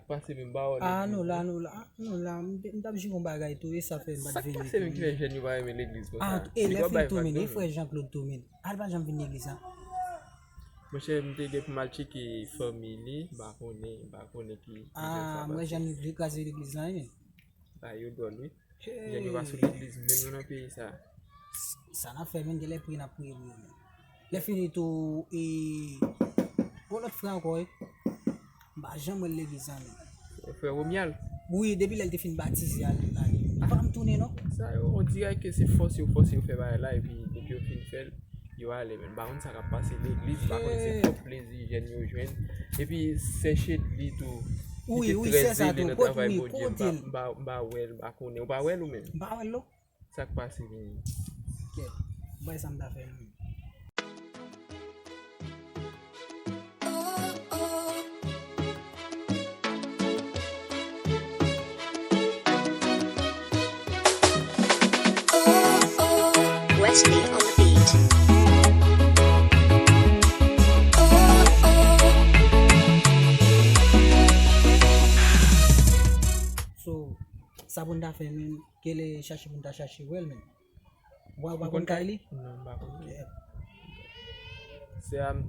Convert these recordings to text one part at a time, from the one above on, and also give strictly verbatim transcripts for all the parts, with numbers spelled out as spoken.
Pase menm ba wè legliz. Ah, nou la, nou la, nou la. M t ap jere yon bagay tou, e sa fè m pa t vini tou. Sa k pase menm ki fè jèn yo pa renmen legliz konsa? Ah, e lè fini tou, men, e frè Jean Claude tou, men. Al pa janm vin legliz la. Monchè, m te gen pou m al tcheke fanmi li, m pa konnen, m pa konnen ki, ki jèn sa pase. Ah, mwen jèn li vle kraze legliz la, wi. Bagay yo dwòl, wi. Jèn yo pa sou legliz menm nan peyi sa. Sa n ap fè, menm gen lè priye n ap priye pou yo menm. Lè fini tou, e, yon lòt frè ankò, wi. M pa janm wè l legliz la menm. Frè Romuald? Wi, depi lè l te fin batize a, li pa janm tounen non. Sa yo, on dirè ke se fòse yo fòse yo fè bagay la, epi depi yo fin fè l, yo ale, men m pa konn sa k ap pase legliz, m pa konnen se pwòp plezi jèn yo jwenn. Epi sè Chedly tou, li te trè zele nan travay Bondye, m pa, m pa, m pa wè l, m pa konnen. Ou pa wè l ou menm? M pa wè l non. Sa k pase menm? Kèt, bay sa m ta fè menm. Wesley on the beat. So, sa pou n ta fè menm, kele chache pou n ta chache wè l menm. Ou pa, ou pa konn kay li? Non, m pa konn.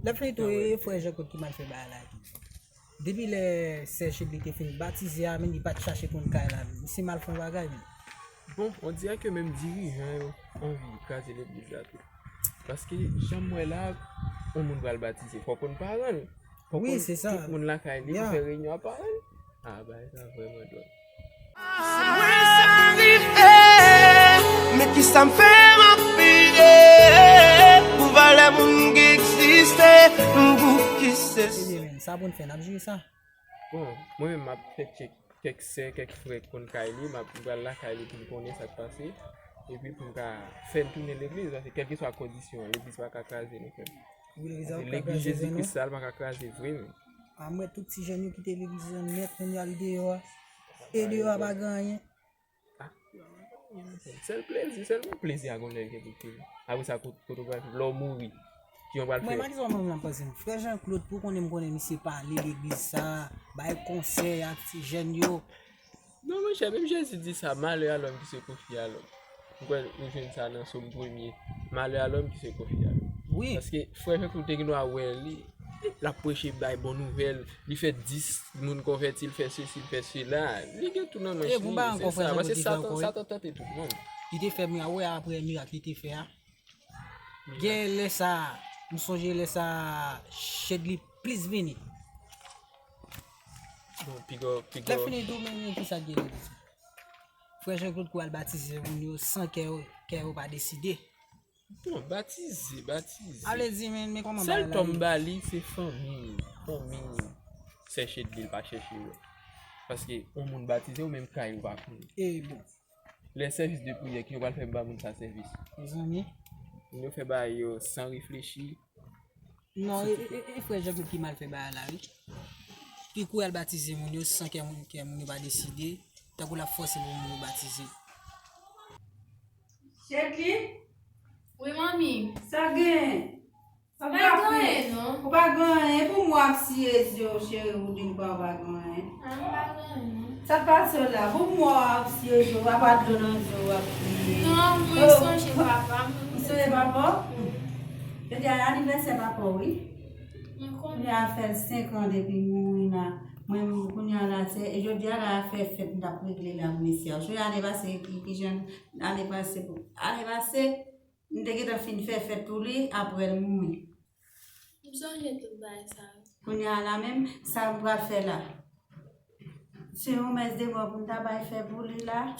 Lè fini tou, e frè Jean Claude ki mal fè bagay la tou. Depi lè sè Chedly te fin batize a, men li pa t chache konn kay la. Misye mal fè yon bagay, men. Bon, on dirè ke menm dirijan yo anvi kraze legliz la tou. Paske jan m wè la, yon moun pral batize, fò konn paran l. Fò konn tout moun lakay li pou fè reyinyon ak paran l. Ah, bagay sa vrèman dwòl. Mwen sa rive, men kisa m fè m ap peye pou valè moun ki egziste, pou ki se. Ebyen, men, sa pou n fè, n ap jere sa. Bon, mwen menm, m ap fè tchèk kèk sè, kèk frè k konn kay li, m ap, m pral lakay li pou m konnen sa k pase, epi pou m ka fè l tounen legliz, paske kèlkeswa kondisyon an, legliz pa ka kraze non, frè m. Wi, legliz la pa ka kraze vre non. Paske legliz Jezi Kris la, l pa ka kraze vre, men. A, m wè tout ti jèn yo kite legliz la nèt, men y al deyò a. E deyò a pa gen anyen. Ah, sèl plezi, sèlman plezi a gon lè gen pou fini. Apre sa, kot-, kote w pral fini? Lè w mouri, ki jan w pral fè? Mwen, pa kisa w menm nan panse m. Frè Jean Claude, pou konnen m konnen misye pale legliz sa, bay konsèy ak ti jèn yo. Non, monchè, menm Jezi di sa, malheur à l'homme qui se confie à l'homme. M kwè nou jwenn sa nan Sòm premye. Malheur à l'homme qui se confie à l'homme. Wi. Paske frè Jean Claude te gen dwa wè li, l ap preche, bay bon nouvèl, li fè dis moun konvèti, l fè sesi, l fè sela. Li gen tou nan men li, se sa. Paske Satan, Satan tante tout moun. Li te fè mirak, wè apre mirak li te fè a. Gen lè sa, m sonje lè sa, Chedly plis vini. Bon, piga, piga. Lè fini tou, men, men kisa k gen legliz la? Frè Jean Claude kou al batize moun yo san kè yo, kè yo pa deside. Non, batize, batize. Ale di, men, men kòman bagay la ye? Sèl tò m ba li, se fanmi, fanmi sè Chedly, l pa chèche wè. Paske yon moun batize, ou menm kay ou pa konnen. E bon. Lè sèvis de priyè, ki yo pral fè ba moun sa sèvis? Mezanmi. Moun yo fè bagay yo san reflechi. Non, e, e, e, e frè Jean Claude ki mal fè bagay la, wi. Li kouri al batize moun yo san kè moun, kè moun yo pa deside. Tankou l ap fòse pou moun yo batize. Chedly? Wi, manmi. Sa gen? Pa gen anyen, non. Ou pa gen anyen. Pou mwen w ap siye zye w, cheri, ou di m pa w pa gen anyen. Ah, m pa gen anyen, non. Sa k pase w la? Pou mwen w ap siye zye w, apa dlo nan zye w ap kriye. Non, mwen sonje papa m. Ou sonje papa w? Jodi a anivèsè papa w, wi. Mwen konnen. Kounye a fè l senk an depi l mouri la. Mwen menm, kounye a la, se, jodi a la, fè fèt, m t ap regle la pou mesye a. Ou sonje ane pase, ki, ki jan, ane pase, ane pase, m te gentan fin fè fèt pou li, apre l mouri. M sonje tout bagay sa yo. Kounye a la menm, sa m pral fè la? Se yon mès de mò pou m ta bay fè pou li la.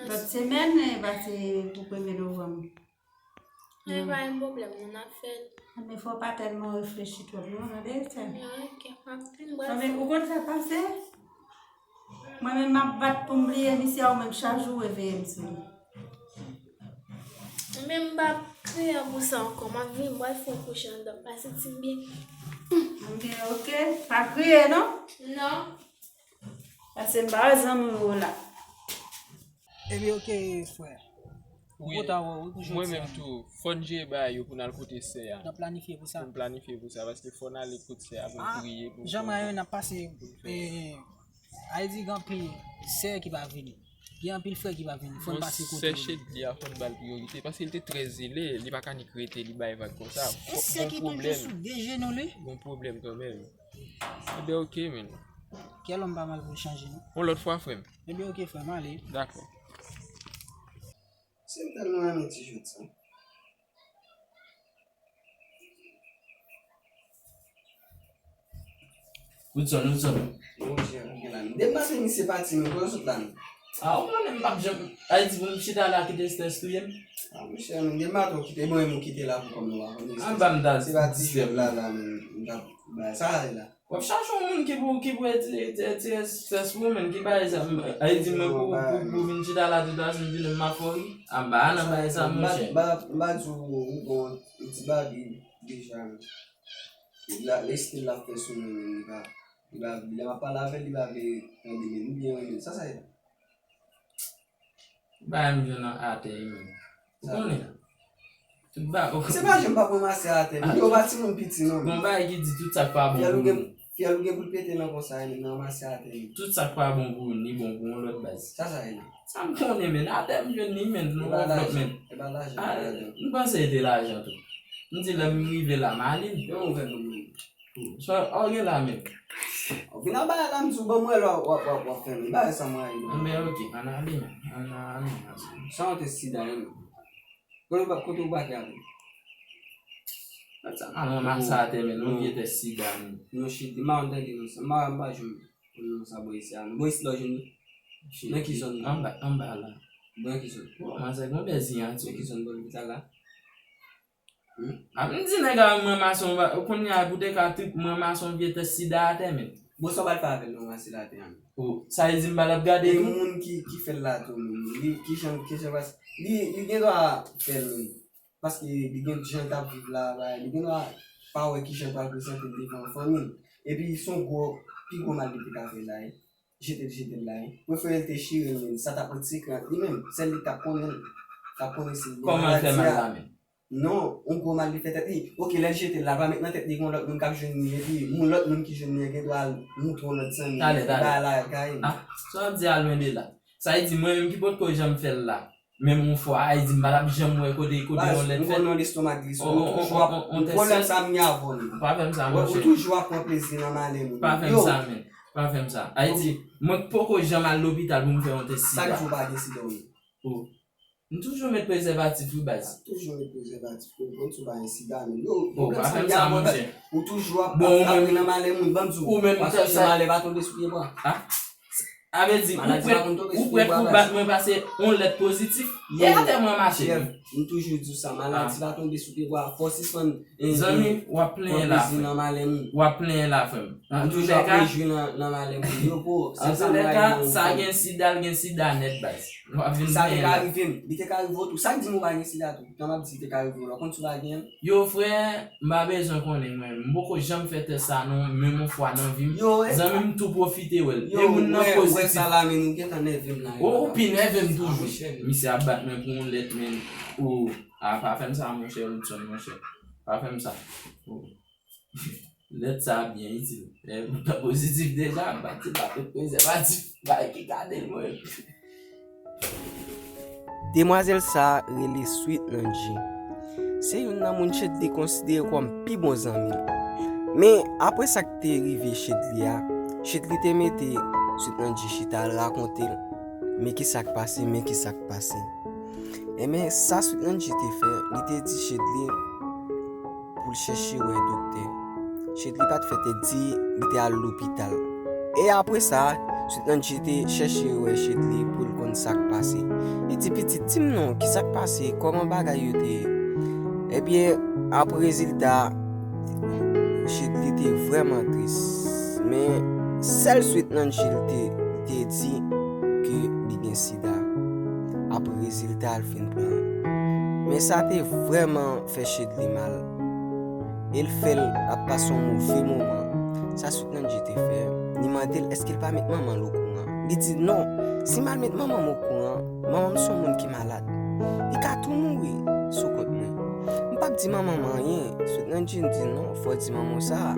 Lòt semèn, e, pase pou premye novanm. Men pa gen pwoblèm, non, n ap fè l. Men fò w pa tèlman reflechi twòp, non, tande, sè m. Ok, m ap fin bwè sa. Ou konn sa k pase? Mwen menm m ap bat pou m bliye misye a, ou menm chak jou w reveye m sou li. Men m p ap kriye pou sa ankò. M ap vin, m pral fè yon kouche anndan. Pase ti byen. Ebyen, ok. Pa kriye, non? Non. Pase m pa wè zanmi w la. Ebyen, ok, frè. Wi, mwen menm tou, fò n jere bagay yo pou n al kote sè a. N ap planifye pou sa. Pou n planifye pou sa, paske fò n ale kote sè a, pou n priye, pou n... Jan mwen yo, n ap pase, eh, Ayiti gen anpil sè ki pa vini. Gen anpil frè ki pa vini. Fò n pase kote yo. Sè Chedly a, fò n ba l priyorite, paske li te trè zele, li pa ka nik rete, li bay vag konsa. E sè ki toujou sou de jenou li? Gon pwoblèm kanmenm. Ebyen, oke, men. Kè lòm pa mal pou l chanje, non? Yon lòt fwa, frè m. Ebyen, oke, frè m, ale. Dakò. Se m tèlman renmen ti jwèt sa. Woodson, Woodson. Mon chè, ou gen la. Depi maten misye pati, men kote w sot la, non? A, ou konnen m p ap janm, Ayiti pou m chita la kite strès touye m. A, mon chè, men depi maten ou kite, bon, e m ou kite la pou kòm nou pa konnen. Anba m ta... Se pa ti jwèt la, la, men m t ap bay sa la. W ap chache yon moun ki pou, ki pou etire, etire, etire strès pou ou, men ki bay sa, ay di mwen pou, pou, pou vin chita la tout la, si m vin m ap fò ri. Anba a nan bay sa, monchè. M pa, m pa di w, ou bon, ou ti babi deja, men. La, lè stil la fè sou mwen, men li pa, li pa, lè m ap pale avè l, li pa vle tande, men m byen renmen l. Sa, sa ye la? Bagay m jwenn nan atè, wi, men. Ou konnen. Tout ba... Se pa jan m p ap ranmase atè, men yo pa timoun piti, non, men. Gon bagay ki di tout sa k pa bon pou nou. Fyèl ou gen, fyèl ou gen pou l pete nan konsa, men ranmase atè, men. Tout sa k pa bon pou ou, li bon pou yon lòt baz. Sa, sa ye la? Sa m konnen, men. Atè m jwenn li, men, nan wòf lòt, men. E pa lajan, e pa lajan. M panse e te lajan tou. M di lè m rive la, m ale. Yon ouvè pou mwen. Sa w gen la menm? Ou vin anba la, m di w, ban mwen lè w ap, w ap, w ap fè men. Bagay sa mwen ale. Anben, oke, ann ale, men. Ann ale, ann ale. Sa yon tès sida, wi. Kote w pa, kote w pa te ale? Sa m al ranmase atè, men, yon vye tès sida, men. Non, shit, m pa konn tande non sa. M pa, m pa janm konn non sa bò isi a, non. Bò isi la w jwenn li? Nan ki zòn? Anba, anba la. Nan ki zòn? Bon, manzè, gon bèz li an tou. Nan ki zòn bò lopital la? Hmm? A, m di nèg a m ranmase yon ba-, kounye a pou te ka trip m ranmase yon vye tès sida atè, men. Bon, sa w pral fè avè l, ranmase l atè a, men? O, sa vle di m pa t ap gade tou? Gen moun ki, ki fè l la tou, men. Li, ki jan, ki jan pas-, li, li gen dwa fè l, men. Paske li gen jan l t ap viv la, bagay, li gen dwa pa wè ki jan l pral prezante l devan fanmi l. Epi, se yon gwo, pi gwo mal li te ka fè la, wi. Jete l, jete l la, wi. Prefere l te chire l, men. Sa t ap ret sekrè ant li menm. Sèl li k t ap konnen l. T ap konnen si l gen maladi a. Kòman l fè mal la menm? Non, yon gwo mal li fè tèt li. Oke, lè l jete l la, pa met nan tèt li gen yon lòt moun k ap jwenn li, epi moun, lòt moun ki jwenn li an gen dwa al moutre yon lòt zanmi li bagay la lakay li. A, sa w ap di a lwen de la. Sa vle di mwen menm ki potko janm fè l la. Menm yon fwa, a vle di m pa t ap janm wè kote, kote yon lèt fèt. Baz, m konn yon lestomak glise. Ou toujou ap, pwoblèm sa m gen avè w, men. Pa fè m sa, monchè. Ou toujou ap pran plezi nan male moun. Pa fè m sa, men. Pa fè m sa. A vle di, mwen k poko janm al lopital pou m fè yon tès sida. Sak di w pa gen sida w ye? O. M toujou met prezèvatif wi baz. Toujou met prezèvatif pou w konn si w pa gen sida, men. Yo, pwoblèm sa m gen avè w, baz. Ou toujou ap, ap, ap nan male moun, ban m di w. Ou menm, w ap chache malè pa tonbe sou pye bwa. A? A vle di, ou prèt, ou prèt pou bat mwen pase yon lèt pozitif? Yè atè mwen mache. M toujou di w sa, maladi pa tonbe sou pye bwa, fò w sispann. Zanmi, w ap plenyen la, frè m. W ap plenyen la, frè m. Ou toujou ap rejwi nan, nan malè moun yo, po. Antoulèka, sa gen sida, l gen sida nèt, baz. W ap vin plenyen la. Sa te ka rive m. Li te ka rive w tou. Sa k di m ou pa gen sida tou? Tan m ap di li te ka rive w la, w konn si w pa gen l? Yo, frè, m pa bezwen konnen mwen. M poko janm fè tès sa non, menm yon fwa nan vi m. Zanmi m tou pwofite wè l. E moun nan pozitif. Ou pi nève m toujou. Misye ap bat mwen pou yon lèt, men. O, a, pa fè m sa, monchè, Woodson, monchè. Pa fè m sa. O. Lèt sa a byen itil. Lè moun nan pozitif deja, m pa di pa met prezèvatif, bay ki gade l mwen. Demwazèl sa a rele Sweet Nandji. Se youn nan moun Chedly konsidere kòm pi bon zanmi l. Men, apre sa k te rive Chedly a, Chedly te mete Sweet Nandji chita, l rakonte l. Men ki sa k pase, men ki sa k pase. Enben, sa Sweet Nandji te fè, li te di Chedly pou l chèche wè doktè. Chedly pa t fè tèt di, li te al lopital. E apre sa, Sweet Nandji te chèche wè Chedly pou l konn sa k pase. Li di, "Pitit, di m non, ki sa k pase? Kòman bagay yo te ye?" Ebyen, apre rezilta a, Chedly te vrèman tris. Men, sèl Sweet Nandji l te, te di ke li gen sida. Apre rezilta a, l fin pran l. Men sa te vrèman fè Chedly mal. E l fè l ap pase yon move moman. Sa Sweet Nandji te fè, li mande l èske l pa met manman l okouran. Li di, "Non, si m al met manman m okouran, manman m se yon moun ki malad. Li ka Di manman m anyen. Sweet Nanji di non, fò w di manman w sa.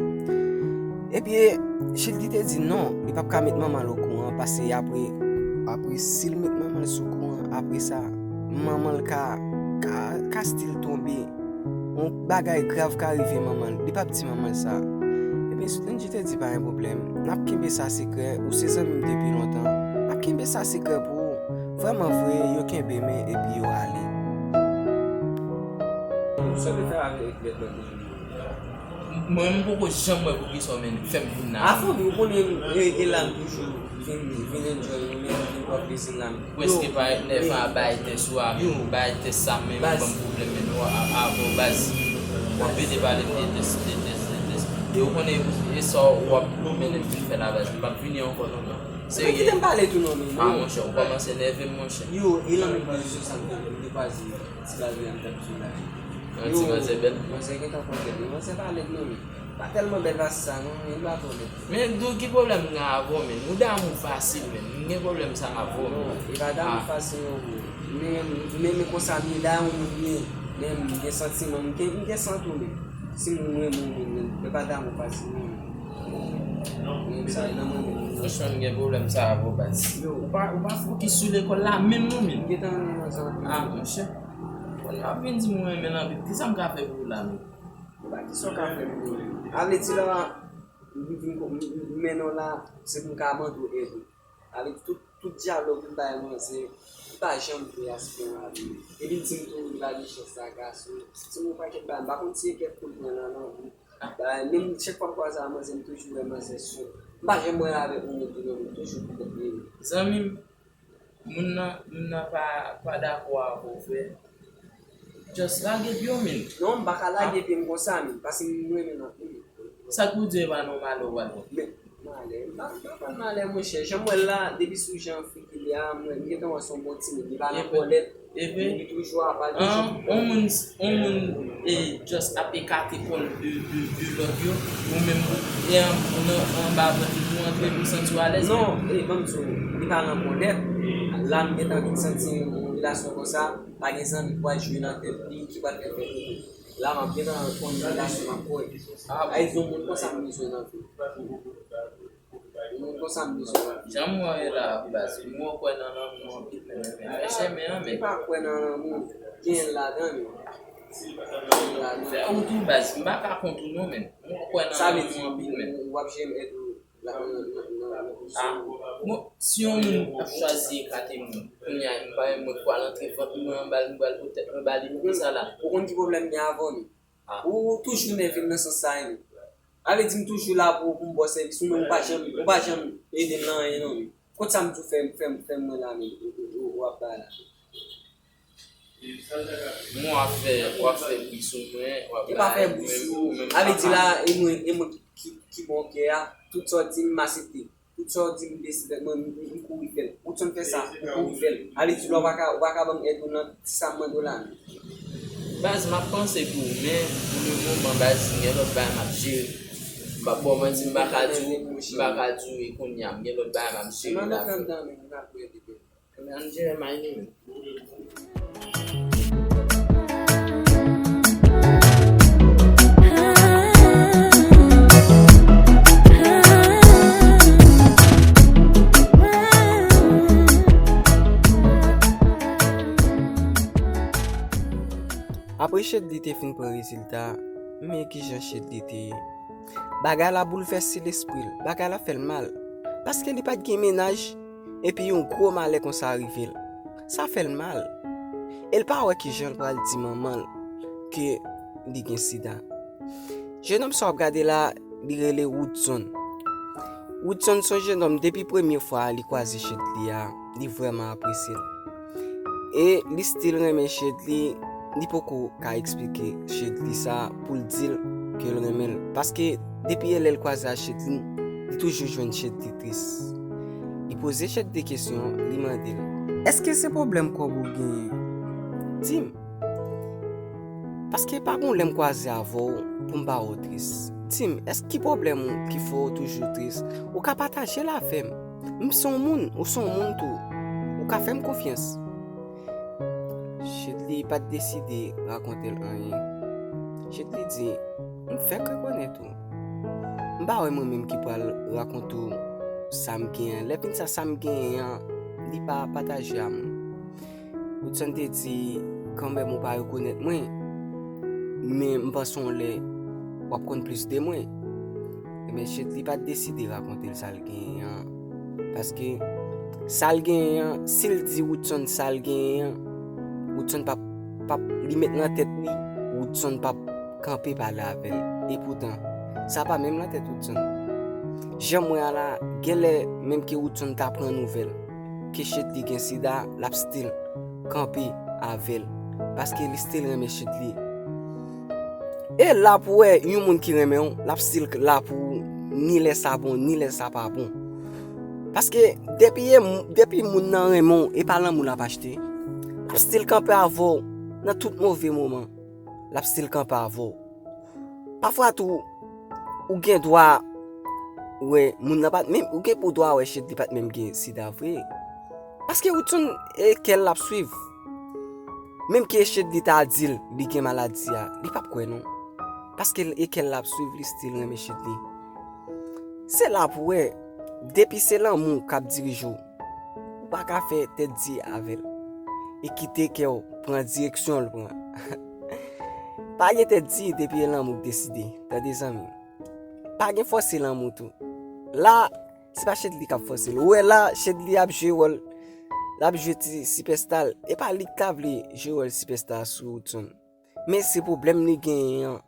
Epi, Chedly te di non, li p ap ka met manman l okouran, paske apre, apre si l met manman l sou kouran, apre sa, manman l ka, ka, ka still tonbe. Yon bagay grav ka rive manman l, li p ap di manman l sa. Epi Sweet Nanji te di pa gen pwoblèm, n ap kenbe sa sekrè, ou se zanmi m depi lontan, n ap kenbe sa sekrè pou ou. Vrèman vre, yo kenbe men epi yo ale. Sa w te fè avèk lòt moun yo? Mwen, m poko janm wè poukisa w menm fè m vin la. Avan, ou konnen, e, e la m toujou vin, vin enjoy, vin, vin pran plezi la. Prèske parèt nèvan a bay tès ou a, menm ou bay tès sa, menm ou ban m pwoblèm, menm ou a, a, avè w baz. W ap pede pale m de tès, de tès, de tès. E ou konnen, e sa w ap mennen m vin fè la baz. M p ap vini ankò non, non. Serye. Kite m pale tou non, men. Ah, monchè, ou kòmanse nève m, monchè. Yo, e lan m pran sou sa, m te kwaze ti bagay an tèt sou la. Yon ti manzè bèl. Manzè gentan pran tèt li. Manzè pa lèd non, men. Pa tèlman bèl pase sa non, men li pa twò lèd. Men Doug, ki pwoblèm m gen avè w, men? Ou damou fasil, men. M gen pwoblèm sa avè w, men. Non, e pa damou fasil non, men. Men, men, men konsa m ye, dayè yon moun m ye. Men m gen santiman, m gen, m gen san tou, men. Si moun renmen w, men, men, men pa damou fasil non, men. Men sa, e nan mwen menm. Franchman, m gen pwoblèm sa avè w, baz. Yo. Ou pa, ou pa fokis sou lekòl la menm non, men. M gentan renmen manzè anpil. Ah, monchè. Kounye a w ap vin di m ou renmen l anpil. Kisa m ka fè pou ou la menm? Ou pa kisa w ka fè pou mwen. A vle di la, m vin ko-, m, m, m mennen w la, se pou m ka mande w èd ou. Avèk tout, tout dyalòg m bay manzè, m pa janm vle aspè an avè l. Epi l di m tou, li pa gen chans ak gason. Di m yon pakèt bagay, m pa konn si e kèk kou l pran nan lanmou. Bagay, menm chak fwa m kwaze ak manzè, m toujou wè manzè sou. M pa janm wè l avèk yon moun tou non, m toujou pou kont li. Zanmi m, moun nan, moun nan pa, pa dakò avè w, frè. Just lage pye w, men. Non, m pa ka lage pye m konsa, men, paske m renmen l anpil. Sa k pou di e pa nan malè w pral pran? Men, malè, m pa, m pa pran malè, monchè. Jan m wè l la, depi sou jan figi li a, m wè, m gentan wè se yon bon timoun. Li pa nan kòlèt. Epi, li toujou ap pale, toujou. Yon moun, yon moun, e, just ap ekate kò l de, de, de lòt yo, ou menm, e, an, nan, anba vant li pou antre, pou santi w alèz. Non, e, ban m di w, li pa nan kòlèt. La, m gentan vin santi yon relasyon konsa. Pa gen zanmi ki pral jwe nan tèt li, ki pral fè fè koko. La, m ap gentan konn relasyon m ap pran. Ay, se yon moun konsa m bezwen nan vi. Yon moun konsa m bezwen nan vi. Jan m wè w ye la, baz, m wè w kwè nan lanmou anpil, men, men, men, fè chemen an, men. M pa kwè nan lanmou, gen ladan, men. Gen ladan. Fè ou tou, baz, m pa ka kont ou non, men. M wè w kwè nan lanmou anpil, men. Sa vle di, w ap janm èd ou. Ah, bon, si yon moun ap chwazi ekate moun, kounye a, m pa menm mwen pral antre vant mwen anba l, m pral pote tèt mwen ba li, poukisa la? Ou konn ki pwoblèm m gen avè w, men? Ou, ou toujou nève m nan sans sa, wi. Sa vle di m toujou la pou, pou m ba w sèvis, ou menm ou pa janm, ou pa janm ede m nan anyen, non, wi. Kot sa m toujou fè, fè, fè mwen la, men, ou, ou, ou, ou ap bay la? Mwen w ap fè, w ap fè bri sou mwen, w ap... E pa fè bri sou ou. Sa vle di la, e mwen, e mwen ki, ki, ki bon kè a, tout sa w di m, m aksepte. Tout sa w di m, m deside, mwen, m, m, m kouri fè l. Woodson fè sa, m kouri fè l. Sa vle di la, ou pa ka, ou pa ka ban m èd ou nan ti sa m mande w la, non. Baz, m ap panse pou ou, men pou le moman, baz, gen lòt bagay m ap jere. M p ap ba w manti, m pa ka di w, m pa ka di w e kounye a, m gen lòt bagay m ap jere la. Nan lòt anndan, men m ap wè depi. Manje, manje. Apre Chedly te fin pran rezilta, men kijan Chedly te ye. Bagay la boulvèse lespri l, bagay la fè l mal. Paske li pa t gen mennaj, epi yon gwo malè konsa rive l. Sa fè l mal. E l pa wè kijan l pral di manman l ke li gen sida. Jenòm sa w ap gade la, li rele Woodson. Woodson se yon jenòm, depi premye fwa li kwaze Chedly a, li vrèman apresye l. E li still renmen Chedly, li poko ka eksplike Chedly sa pou l di l ke l renmen l. Paske depi e lè l kwaze a Chedly, li toujou jwenn Chedly tris. Li poze Chedly kesyon, li mande l, èske se pwoblèm kòb ou genyen? Di m. Paske pa gon lè m kwaze avè w pou m pa wè w tris. Di m, èske ki pwoblèm ou ki fè w toujou tris? Ou ka pataje l avè m. M se yon moun, ou se yon moun tou. Ou ka fè m konfyans. Chedly pa t deside rakonte l anyen. Chedly di, "M fèk rekonèt ou. M pa wè mwen menm ki pral rakonte w sa m genyen an. Lè vin sa, sa m genyen an, li pa pataje a moun." Woodson te di, "Kanmenm ou pa rekonèt mwen, men m panse yon lè w ap konn plis de mwen." Ebyen, Chedly pa t deside rakonte l sa l genyen an. Paske sa l genyen an, si l di Woodson sa l genyen an, Woodson p ap, p ap, li met nan tèt li, Woodson p ap kanpe pale avè l. Epoutan, sa pa menm nan tèt Woodson. Jan m wè a la, genlè menm ke Woodson ta pran nouvèl ke Chedly gen sida, l ap still kanpe avè l. Paske li still renmen Chedly. E la pou wè yon moun ki renmen w, l ap still la pou ou, ni lè sa bon, ni lè sa pa bon. Paske depi, e, depi moun nan renmen w, e pa lanmou l ap achte. L ap still kanpe avè w nan tout move moman. L ap still kanpe avè w. Pafwa tou, ou gen dwa wè moun nan pa t menm, ou gen pou dwa wè Chedly pa t menm gen sida vre. Paske Woodson, e kè l l ap swiv. Menm ke Chedly ta di l li gen maladi a, li p ap kwè non. Paske l, e kè l l ap swiv, li still renmen Chedly. Se la pou wè, depi se lanmou k ap dirije w, ou pa ka fè tèt di avè l e kite kè w pran direksyon l pran. Pa gen tèt di depi e lanmou k deside, tande zanmi m. Pa gen fòse lanmou tou. La, se pa Chedly k ap fòse l. Ou wè la, Chedly ap jwe wòl, l ap jwe ti sipèsta l. E pa li k ta vle jwe wòl sipèsta sou Woodson. Men se pwoblèm li genyen an.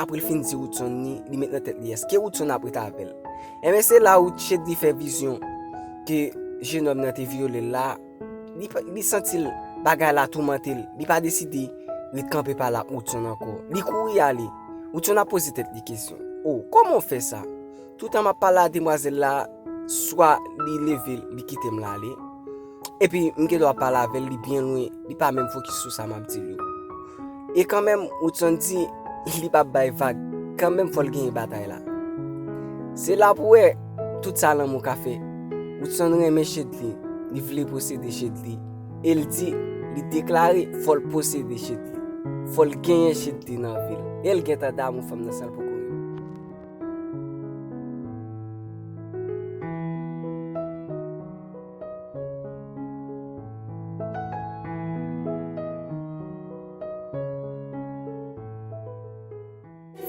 Apre l fin di Woodson ni, li met nan tèt li, èske Woodson ap ret avè l? Enben, se la Chedly fè vizyon ke jenòm nan te vyole l la. Li, li santi l, bagay la toumante l. Li pa deside ret kanpe pale ak Woodson ankò. Li kouri ale. Woodson ap poze tèt li kesyon. "O, kòman w fè sa?" Toutan m ap pale a demwazèl la, swa li leve l, li kite m l ale. Epi m gen dwa pale avè l, li byen lwen, li pa menm fokis sou sa m ap di l yo. E kanmenm, Woodson di li p ap bay vag, kanmenm fò l genyen batay la. Se la pou wè tout sa lanmou ka fè. Woodson renmen Chedly, li vle posede Chedly. E l di, li deklare fò l posede Chedly. Fò l genyen Chedly nan vi l. E l gentan damou fanm nan san l poko renmen.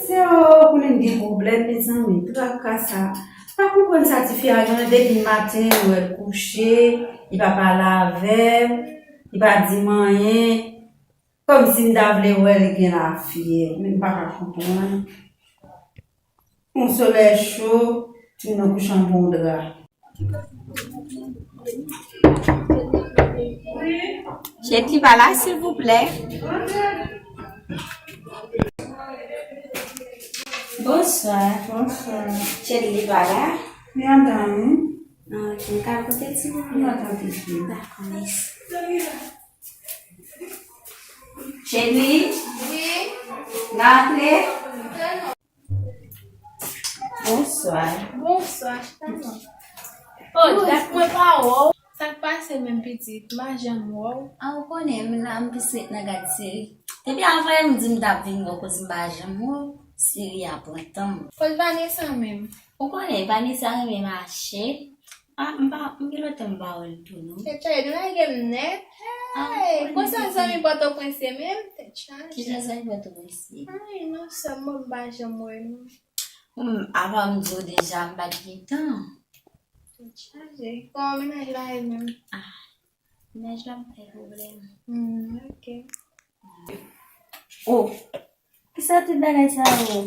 Se o, konnen gen pwoblèm, mezanmi, traka sa. Pa konprann sa tifi a gen depi maten, ou wè l kouche, li pa pale avè m, li pa di m anyen. Kòmsi m ta vle wè l gen lafyè, men m pa ka konprann. Yon solèy cho, timoun nan kouche anba yon dra. Chedly pa la, silvouplè. Bonswa. Bonswa. Chedly pa la? Li anndan, wi. Ah, ok. M ka pote ti moun? Li anndan, pitit. Dakò, mèsi. Chedly? Wi? Rantre. Bonswa. Bonswa, chita non. Oh, dat mwen pa wè w. Sa k pase menm pitit? M pa janm wè w. A, ou konnen, m la, m plis ret nan gad seri. Depi avan yè m di m t ap vin wè w, koz m pa janm wè w. Seri a pran tan m. Kot Vanessa menm? Ou konnen, Vanessa renmen mache. Ah, m pa, m gen lontan m pa wè l tou, non. Tèt chaje, nou lage m nèt. Ah, hey, konsa zanmi Pòtoprens ye menm, tèt chaje. Kijan zanmi Pòtoprens ye? Ay, non, sè m, mwen m pa janm wè, non. Hmm, apa m di w deja, m pa t gen tan. Tèt chaje. Kòman mennaj la ye menm? Ah, mennaj la m fè pwoblèm. Hmm, ok. Oh, kisa tout bagay sa yo?